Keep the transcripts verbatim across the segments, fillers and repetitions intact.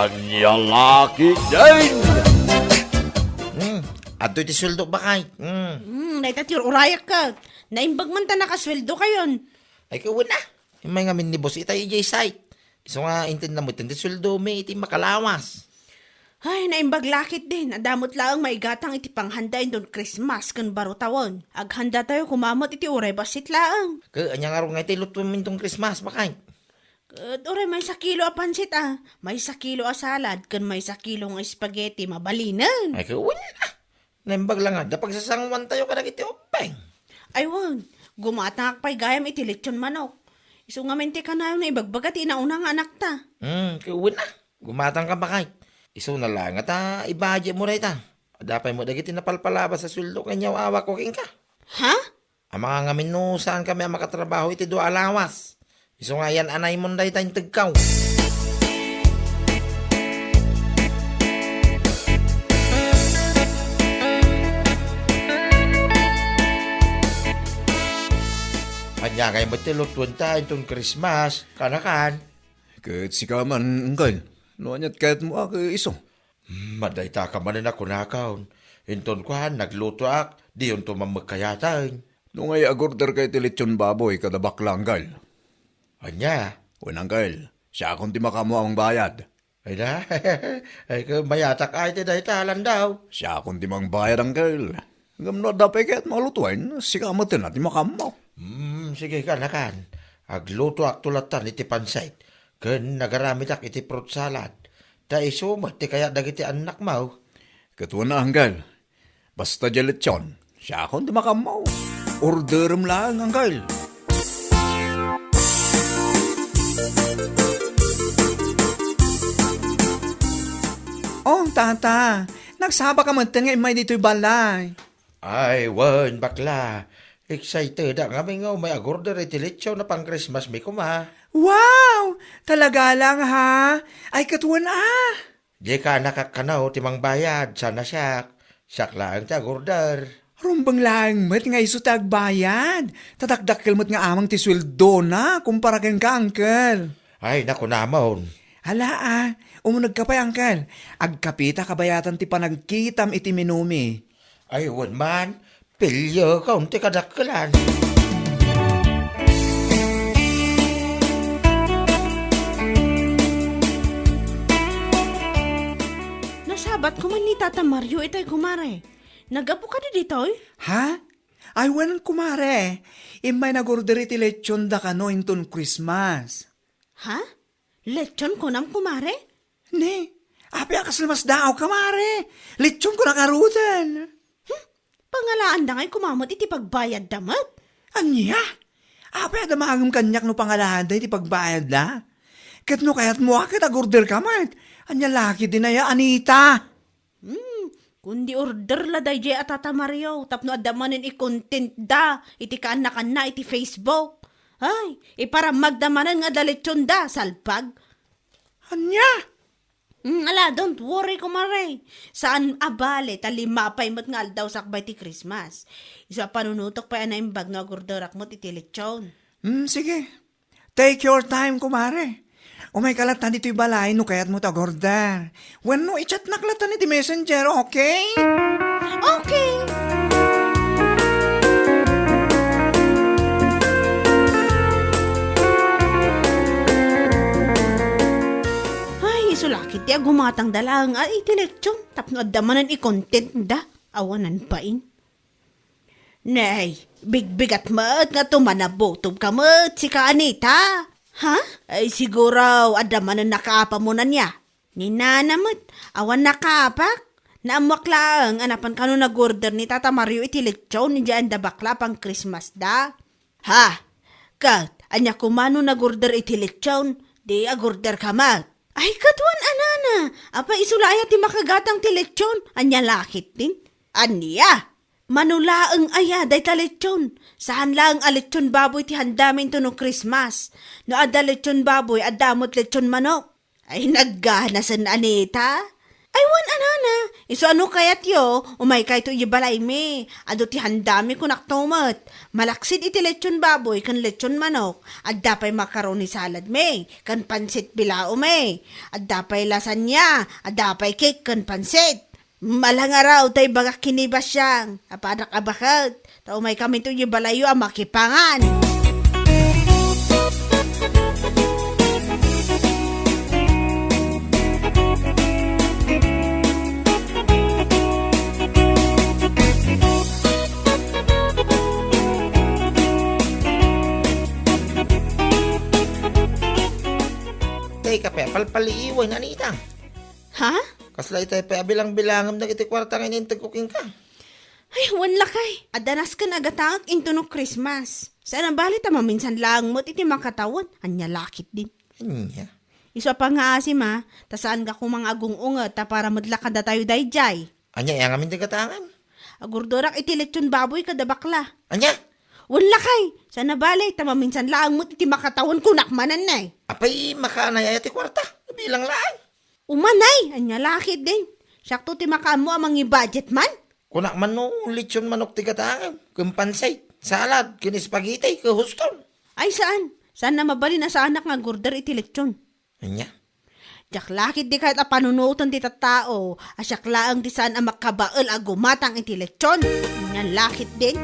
Ania la ketdin? Hmm, adtoy ti sueldo, bakay. Hmm. Hmm, dayta ti ur-urayak ket. Naimbag man ta nakasueldo kayon. Ay, kawen a. Immay ngamin ni boss itay idiay site. Isu nga intedna met ti sueldomi iti makalawas. Ay, naimbag la ketdin. Adda met laeng maigatang iti panghanda inton Christmas ken baro tawen. Aghanda tayo koma met iti uray bassit laeng. Ke, ania ngarud nga iti lutuem inton Christmas, bakay? Ket uray maysa kilo a pansit a, maysa kilo a salad, ken maysa kilo nga spaghetti, mabalinen. Ay, kawen a. Naimbag la nga adda pagsasanguantayo kadagiti ubbing. Ay wen, gumatangak pay gayam iti lechon manok. Isu ngamin ti kanayon nga ibagbaga ti inauna nga anakta. Hmm, kawen a. Gumatangka, bakay. Isuna laeng nga ta ibudgetmo dayta. Adda pay met dagiti napalpalabas a sueldo nga inyaw-awakko kenka. Ha? Amangan ngamin no saankami a makatrabaho iti dua a lawas. Isu nga ayan-anaymon dayta integko. Ania ngay met ti lutuenta inton Christmas, kanakan? Ket sika man, Uncle, no aniat kayatmo a ket isu? Hmm, adda dayta ka manen a kunakon. Inton kuan, naglutoak, diyonto man met kayaten. No ngay agorderka iti lechon baboy kada bakla, Uncle. Ania? Wen, Uncle, siakon ti makaammo a mangbayad. Ay na, ay, ket mayatak ay ti dayta, Landaw. Siakon ti mangbayad, Uncle. Ngem no adda pay kayatmo a lutoen, sika met ti makaammo. Hmm, sige, kanakan. Aglutoakto lattan iti pansit, ken nagaramidak iti fruit salad. Ta isu met ti kayat dagiti annakmo. Ket wen a, Uncle. Basta diay lechon, siakon ti makaammo. Orderem laeng, Uncle. Oh, tata, nagsabaka metten nga immay ditoy balay. Ay, wen, bakla. Excited-ak ngamin nga umay agorder iti lechon a pang-Christmas mi koma. Wow! Talaga lang, ha? Ay, ket wen a. Dika nakakkanaw ti mangbayad, saan a siak. Siak laeng ti agorder. Rumbeng laeng met nga isu ti agbayad. Ta dakdakkel met nga amang ti sueldona kumpara kenka, Uncle. Ay, nakunamon. Ala, a, umunegka pay, Uncle. Agkapita kabayatan ti panagkitam iti menumi. Ay, wen man, pilio ka unti kadakkelan. Nasabat ko man ni Tata Mario itay, kumare. Naggapu kadi ditoy? Ha? Ay, wen, kumare. Immay nagorder iti lechon da kano inton Christmas. Ha? Lechon kunam, kumare? Ne, apay a kas lumasdaaw ka, mare? Lechon ko nakaruten. Hmm? Pangalaanda ngay kumamet iti pagbayadda met? Ania? Apay a damagem kaniak no pangalaanda iti pagbayadda? Ket no kayatmo a ket agorder ka met. Ania la ketdin aya, Anita? Hmm, kundi order la daydiay a Tata Mario tapno adda manen i-content da iti kaannakanna iti Facebook. Ay, iparammagda manen nga adda lechon da, salpag. Ania? Hmm, ala, don't worry, kumare. Saan a bale, ta lima pay met nga aldaw sakbay ti Christmas. Isu a panunotok pay a naimbag no agorderak met iti lechon. Hmm, sige. Take your time, kumare. Umayka latta ditoy balay no kayatmo ti agorder. Wenno i-chatnak latta iti messenger, okay? Okay. Ay, isu la ketdi a gumatangda laeng a iti lechon tapno adda manen i-content da. Awanan bain. Nay, bigbigat met nga tumanabutob ka met, sika Anita. Ha? Ay, siguro, adda manen nakaapamon ania? Ni Nana met, awan nakaapak. Naammoak laeng a napan kano nagorder ni Tata Mario iti lechon, idiay adda bakla a pang-Christmas da. Ha? Ket, ania koma no nagorder iti lechon, di agorder ka met? Ay, ket wen a Nana, apay isu la aya ti makagatang ti lechon? Ania la ketdin? Ania? Mano laeng aya dayta lechon? Saan laeng a lechon baboy ti handami intono Christmas. No adda lechon baboy, adda met lechon manok. Ay, nagganasen, Anita. Ay, wen a nana, isu a no kayatyo, umaykayto idiay balaymi. Adu ti handami, kunakto met. Malaksid iti lechon baboy ken lechon manok, adda pay macaroni saladmi ken pansit bilaomi. Adda pay lasagna, adda pay cake ken pansit. Malangaraw tay bagak ken ni Basyang. Apanak a baket. Ta umaykaminto idiay balayyo a makipangan. Tay kape, palpaliiwen, Anita. Ha? Kasla itay pay a bilang-bilangem dagiti kuarta nga ininteg ko kenka. Ay, wen lakay. Adda nasken a gatangek intono Christmas. Saan a bali ta maminsan laeng met iti makatawen. Ania la ketdin? Ania? Isu a pangngaasim a, ta saanka koma nga agung-unget ta para met la kadatayo daydiay. Ania, aya ngamin ti gatangem? Agurdorak iti lechon baboy kada bakla. Ania? Wen lakay. Saan a bali ta maminsan laeng met iti makatawen, kunak manen, ne. Apay, makaanay aya ti kuarta? Bilang laeng. Umanay! Ania la ketdin? Siakto ti makaammo a mangi-budget man? Kunak man no lechon manok ti gatangem, ken pansit, salad, ken spaghetti, ken huston. Ay, saan. Saan a mabalin a saanak nga agurder iti lechon. Ania? Diak la ketdi kayat a panunoten ti tattao a siak laeng ti saan a makabael a gumatang iti lechon. Ania la ketdin?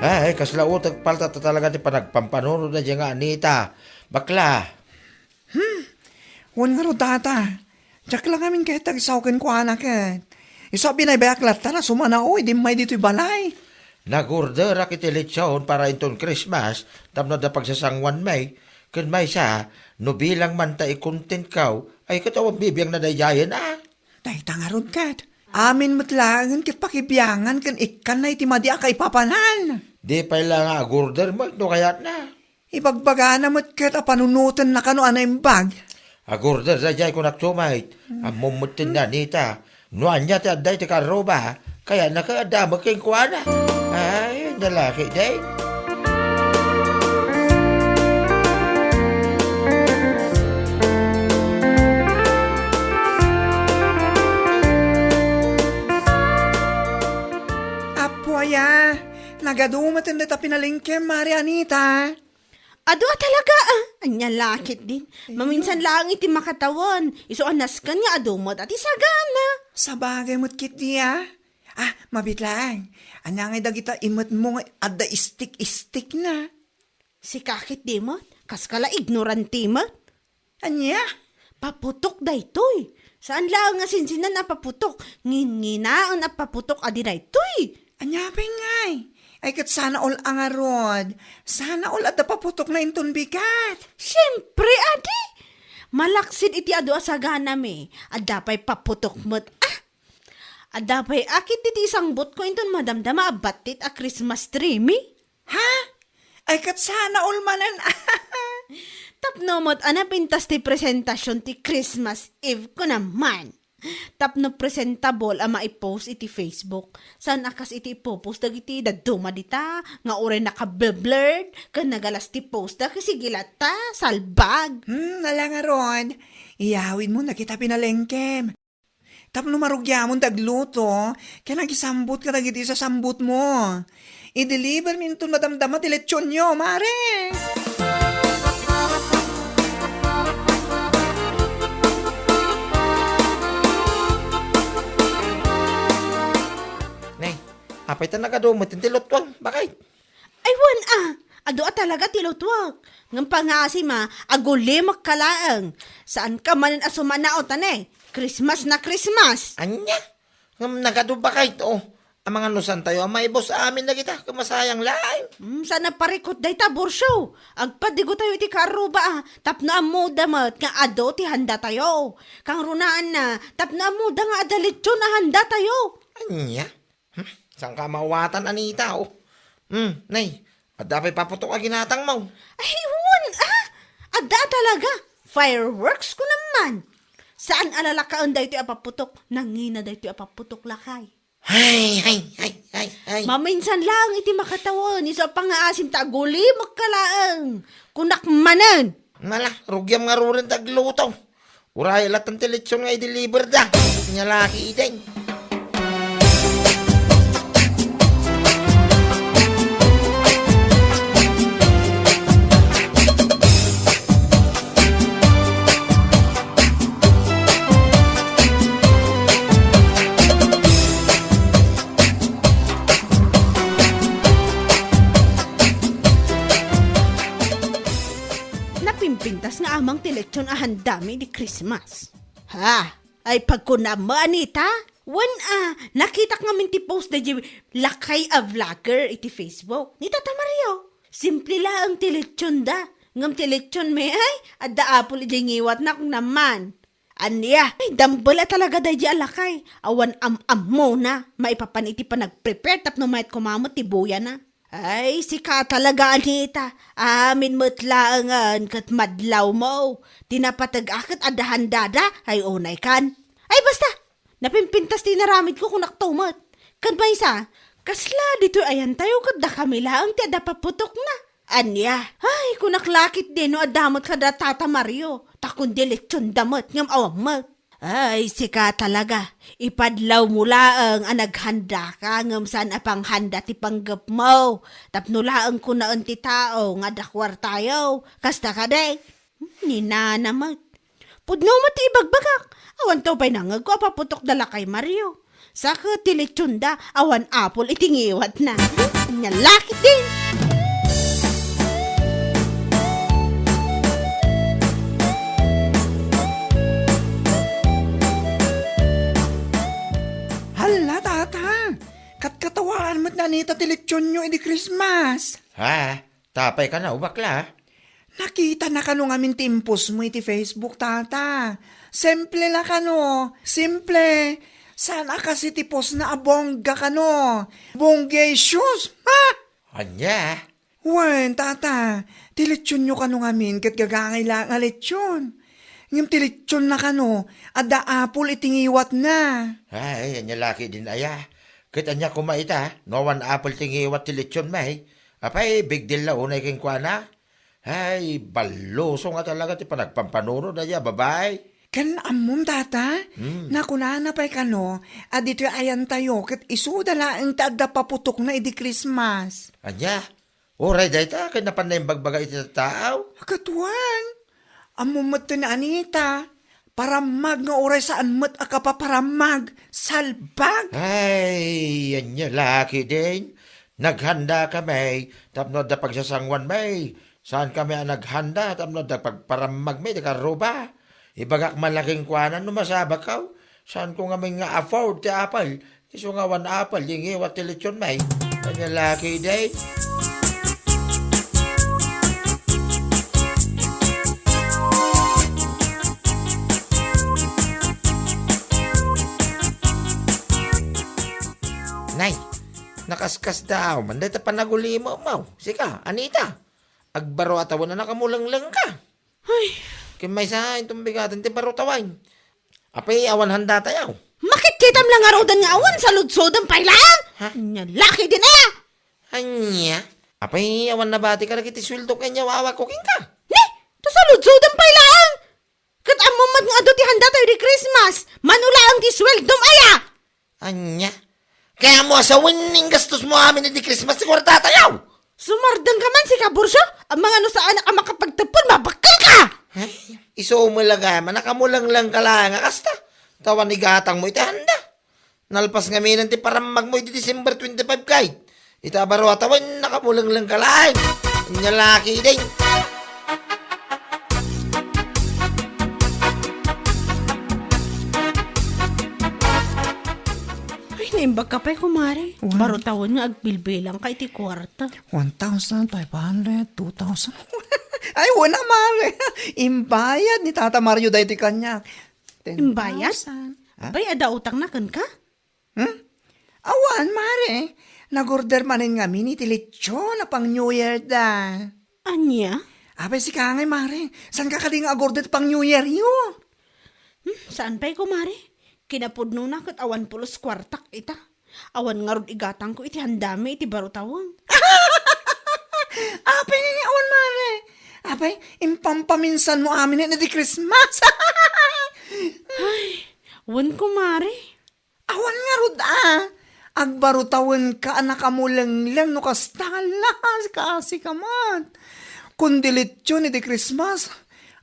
Ay, kasla utek palta ta talaga ti panagpampanunotna diay nga Anita. Bakla. Hmm, wen ngarud, tata. Diak la ngamin ket agsaw kenkuana ket. Isu a binaybayak latta a sumanao idi immay ditoy balay. Nagurderak iti lechon para inton Christmas tapno adda pagsasanguanmi, ken maysa, no bilang man ta i-contentko, ay ket awan bibiangna daydiayen a. Dayta ngarud ket, amin met laengen ket pakibiangan ken ikkanna iti madi a kaipapanan. Di pay la nga agurder met no kayatna. Ibagbagana met ket a panunotenna kano a naimbag. Agurder daydiay, kunak, tumay. Ammom met ti ni Anita. No ania ti adda iti karruba, kayatna ket adda met kenkuana. Ay, ania la ketdi. Apo aya, nagadu met dayta pinalengkem, Mari Anita. Adu a talaga, a. Ania la ketdin? Maminsan laeng iti makatawen. Isu a nasken nga adu met a ti sagana. Sabagay met ketdi, a. Ah, mabiit laeng. Ania ngay dagita imetmo nga adda istik-istikna? Sika ketdi met, kaska la ignorante met. Ania? Paputok daytoy. Saan laeng nga sinsinan a paputok, nginginaen a paputok a di daytoy. Ania pay ngay? Ay, ket sana all a ngarud. Sana all adda paputokna inton bigat. Siempre, adi. Malaksid iti adu a saganami, adda pay paputok met, a. Adda pay a ketdi ti isangbutko inton madamdama a battit a Christmas tree mi. Ha? Ay, ket sana all manen. Tapno met a napintas ti presentasion ti Christmas Eve ko naman. Tapno presentable a maipost iti Facebook. Saan a kas iti ipopost dagiti dadduma dita nga uray nakablurred ken nagalas ti post da ket sige latta, salbag. Hmm, ala ngarud. Iyawidmo dagita pinalengkem. Tapno marugiamon ti agluto, ken agisambut kadagiti sasambutmo. I-deliver mi inton madamdama ti lechonyo, Mare! Nay, apay ta nagadu met ti lutwang, bakit? Ay, wen a! Adu a talaga ti lutwak. Ngem pangngaasim a, agulimek ka laeng. Saanka manen a sumanao ta ne, Christmas na Christmas. Ania? Ngem nagadu bakay to. Amangan no saantayo a maibus amin dagita, ket masayang laeng. Hmm, saan a parikut dayta, Borsio. Agpadigotayo iti karruba a, tapno ammoda met nga adu ti handatayo. Kangrunaanna, tapno ammoda nga adda lechon a handatayo. Ania? Hmm, saanka a maawatan, Anita, o? Hmm, nay, adda pay paputok a ginatangmo? Ay, wen a! Adda a talaga! Fireworks ko naman! Saan a lalakaen daytoy a paputok, nangina daytoy a paputok, lakay. Ay, ay, ay, ay, ay. Maminsan laeng iti makatawen, isu a pangngaasim ta agulimekka laeng. Kunak manen. Nala, rugiam ngaruden ti agluto. Uray latta ti lechon nga i-deliver da. Nya laki iden. Napimpintas nga amang ti lechon a handami idi Christmas. Ha? Ay, pagkunam mo, Anita? Wen a, nakitak ngamin ti post daydi lakay a vlogger iti Facebook. Ni Tata Mario. Simple laeng ti lechon da. Ngem ti lechon met ay, adda apol idiay ngiwatna, kunam man. Ania? Ay, dambel a talaga daydi a lakay. Awan am-ammona. Maipapan iti panagprepare tapno mayat koma met ti buyana. Ay, sika talaga, Anita. Amin met laengen ket madlawmo. Ti napateg a ket adda handada. Ay, unay kan. Ay, basta. Napimpintas ti inaramidko, kunak to met. Ken maysa, kasla ditoy ayantayo ket dakami laeng ti adda paputokna. Ania? Ay, kunak la ketdi no adda met kada Tata Mario. Ta kundi lechon da met, ngem awan met. Ay, sika talaga. Ipadlawmo laeng a naghandaka, ngem saan a panghanda ti panggepmo. Tapno laeng kunaen ti tao nga adda kuartayo. Kasta kadi? Ni nana met. Pudno met ti ibagbagak. Awan to pay nangegko a paputok da lakay Mario. Sa ket ti lechon da, awan apol iti ngiwatna. Nya la ketdi. Hala, Tata! Katkatawaan met ni Anita ti lechonyo idi Christmas. Ha? Apay kano, bakla? Nakitana kano ngamin ti impostmo iti Facebook, Tata. Simple la kano. Simple. Saan a kas iti postna a bongga kano. Bonggacious. Ha? Ania? Wen, Tata, ti lechonyo kano ngamin ket gagangay la nga lechon. Ngem ti lechonna kano, adda apol iti ngiwatna. Ay, ania la ketdin aya? Ket ania koma ita, no awan apol ti ngiwat ti lechon met? Apay, big deal la unay kenkuana? Ay, balluso nga talaga ti panagpampanunot daydi a babai. Ken ammom, Tata? Hmm. Nakunana pay kano a ditoy ayantayo ket isuda laeng ti adda paputokna idi Christmas. Ania? Uray dayta ket napan naimbagbaga iti tattao? Ket wen, ammom met ni Anita. Parammag nga uray saan met a kapaparammag. Salbag! Ay, ania la ketdin? Naghandakami tapno adda pagsasanguanmi. Saankami a naghanda tapno adda pagparammagmi iti karruba. Ibagak man la kenkuana no masapulko. Saanko ngamin nga afford ti apol. Isu nga awan apol, di ngiwat ti lechon met. Ania la ketdin? Nay, nakaskasdaaw man dayta panagulimem. Sika, Anita, agbaro a tawen a nakamulenglengka. Ay. Ken maysa, inton bigaten ti baro tawen. Apay, awan handatayo? Makitkitam la ngaruden nga awan, saludsodem pay laeng. Ha? Ania la ketdin aya? Ania? Apay, awan nabatika dagiti sueldo ken yawawa ko kenka? Ni, ta saludsodem pay laeng. Ket ammom met nga adu ti handatayo idi Christmas. Mano laeng ti sueldom aya? Ania? Kayatmo a sawen, inggastosmo amin idi Christmas ti kuartatayo? Sumardengka man, sika, Burcio? Amangan no saanak a makapagtedpon, mabakkelka! Ay, isu met la gayam a nakamulenglengka laeng a kasta. Ta awan igatangmo iti handa. Nalpas ngamin ti parammagmo iti December twenty-five kay. Ita a baro a tawen, nakamulenglengka laeng. Ania la ketdin? Ay, naimbagka pay, kumare. Wen. Baro tawen nga agbilbilangka iti kuarta. One thousand five hundred, two thousand. Ay, wen a, mare. Imbayad ni Tata Mario daytoy kaniak. Imbayad? Ten thousand. Ha? Apay, adda utangna kenka? Hmm? Awan, mare. Nag-order manen ngamin iti lechon a pang-New Year da. Ania? Apay, sika ngay, mare. Saanka kadi nga ag-order pang-New Year yo? Hmm, saan pay, kumare? Kinapudnona ket awan pulos kuartak ita. Awan ngarud igatangko iti handami iti baro tawen. Apay nga awan, Mare? Apay, impampaminsanmo amin ni di Christmas? Ay, wen ko, Mare. Awan ngarud a. Agbaro tawenka a nakamulengleng no kasta, las, kasi ka met. Kundi leitsion iti Christmas,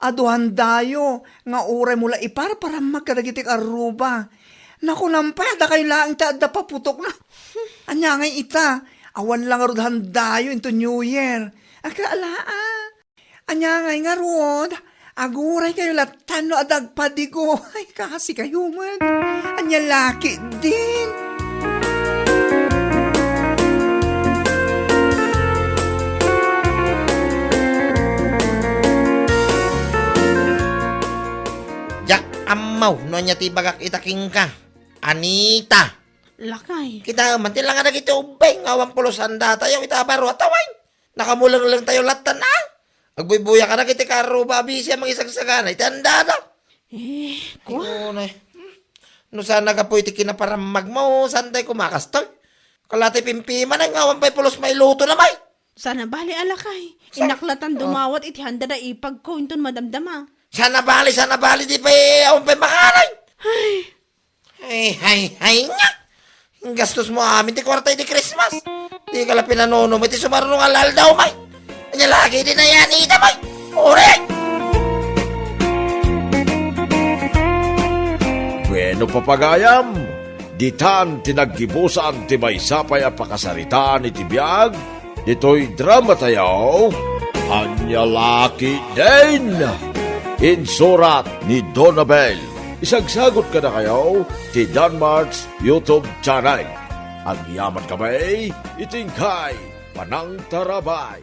adu handayo nga uraymo la iparparamag kadagiti karruba. Nakunam pay a dakayo laeng ti adda paputokna. Ania ngay ita, awan la ngarud handayo into New Year. Agka ala a. Ania ngay ngarud, aguray kayo lattan no adda agpadigo. Ay, kasi kayo met. Ania la ketdin. Diak ammo no ania ti ibagak ita kenka, Anita. Lakay. Kitaem man ti langa dagiti ubbing nga awan pulos handatayo ita a baro a tawen. Nakamulengleng tayo lattan a. Agbuybuyak a dagiti karruba a bisi a mangisagsagana iti handada. Eh, kua? Ay, unay. No saan nagapu iti kinaparamagmo, saan tay kumakastoy? Kalati pimpiman nga awan pay pulos mailutona, may. Sana bali a lakay. Sa- Innak lattan dumawat iti handada ipagko inton madamdama. Sana bali, sana bali, di pay awan pay makaanay. Ay. Ay, ay, ay, nga! Gastos mo amin ti kuarta iti Christmas. Di ka la pinanunom iti sumarno nga aldaw, may. Ania lagi di nayan ita, may. Ore! Bueno, papagayam, ditan ti naggibusan ti maysa pay a pakasaritaan iti biag ditoy drama tayo, Ania la ketdin! Insurat ni Donabel. Isagsagot kadakayo ti Danmart's YouTube channel. Agyaman kami iti inkay panangtarabay.